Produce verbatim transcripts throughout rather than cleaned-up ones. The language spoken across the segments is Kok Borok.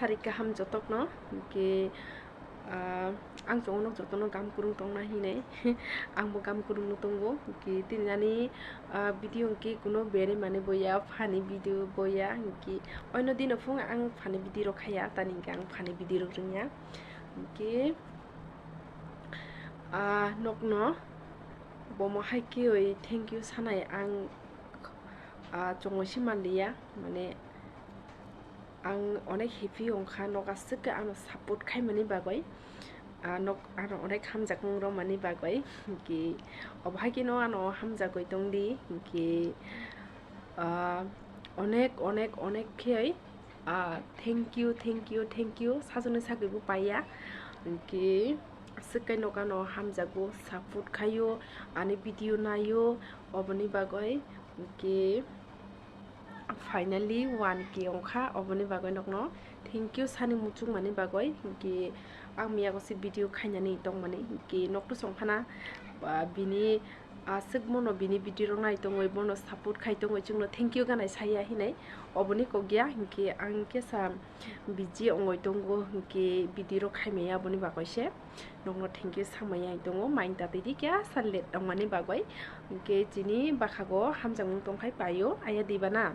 Sari kaham jotokno, hwnkhe, ah, ang chongo nok jotono gam kwrwng tongna hinwi. Angbo gam kwrwngno tongo, hwnkhe tini ani, ah, video hwnkhe kuno beremani boya, funny video boya, hwnkhe oino dino phung ang funny video rok khaya, tani hwnkhe ang funny video rok rwngya. Hwnkhe, ah, nokno bomo hai khe oi thank you sanai ang, ah, chongo si manliya, mane, ang onek happy wngkha, nok aswk khe ano support khaimani bagwi, ah, nok ano onek hamjakmung romani bagwi, hwnkhe obo hai kheno ano hamjagwi tongdi, hwnkhe, ah, onek, onek, onek khe, ah, thank you, thank you, thank you, sajoni sagwibo paiya, hwnkhe aswk khe nok ano hamjago, support khaio, ani video naio, oboni bagwi, hwnkhe, Finally one K wngkha, oboni bagwi nokno thank you sani muchungmani bagwi, hwnkhe ang miyago se video khainani tongmani, hwnkhe nokno songkhana, ba, bini aswk bono bini video rok nai tongwi, bono support khai tongwi, chwngno thank you ganai saya hinai, oboni kok ya, hwnkhe ang kesa busy wngwi tongo, hwnkhe video rok khaimaya, aboni bagwi se. Nokno thank you samaya tongo, main tatwi di kya sa late wngmani bagwi. Hwnkhe chini bakhago hamjakmung tongkhai paio, aya diba na?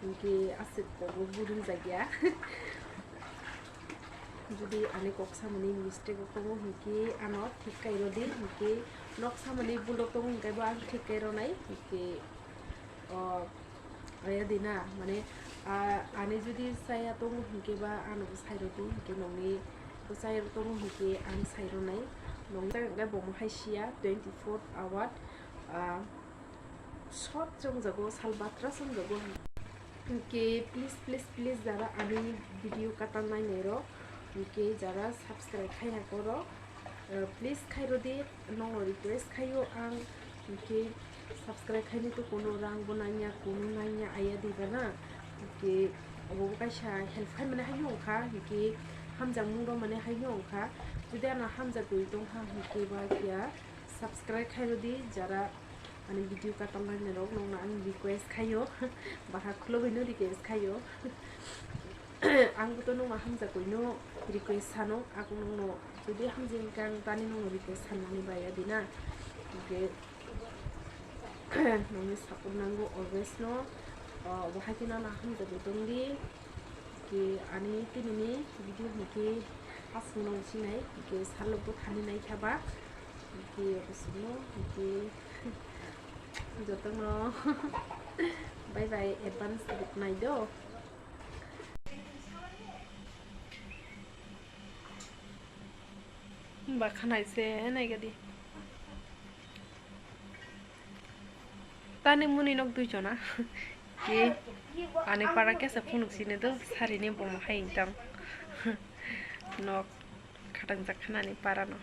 Hwnkhe aswk tongo, budung jakya. Jodi ani kok samani mistake tongo, hwnkhe ano thik kai rodi, hwnkhe nok samani bulok tongo, hwnkhe bo ang thik kai ronai, hwnkhe, o, Aya dina, mane, ah, ani jodi chaya tongo hinkhe ba ano bo sai rodi, hinkhe nongni bo chaya tongo hinkhe ang sai ronai. Nong hinkhe bo mohai siya twenty four hour, ah, short chongjago, sal batra chongjago. Hinkhe please, please, please, jara ani video katal nainai rok, hinkhe jara subscribe khai ya koro, ah, please khai rodi. Nokno request khaio ang, hinkhe subscribe khaini to kono rang bo nangya, kono nangya, aya diba na, hinkhe obo bo kaisa help khaimani haino wngkha, hinkhe hamjakmung romani haino wngkha. Jodi ano hamjagwi tongkha hinkhe ba kya subscribe khairodi, jara ani video katal nainai rok nokno ang request khaio, bahai khulogwino request khaio. Ang bo to nokno hamjakgwino request sano, ang nokno jodi hamjak hinkhe ang tani nokno request sanmani bai adi na. Hinkhe nokni support nango always no. O, bo hai kheno ano hamjakgwi tongdi. Hinkhe ani tinini video hinkhe aswkno sinai, hinkhe salok bo thani naikha ba. Hinkhe aswkno, hinkhe jotono bye bye advance nai do. Ba khanai se nai gadi. Tani muni nok dui jona. Ke ani para kesa phunuk sini do, sari ni bomo hai tang. Nok khatang jak khanani para no.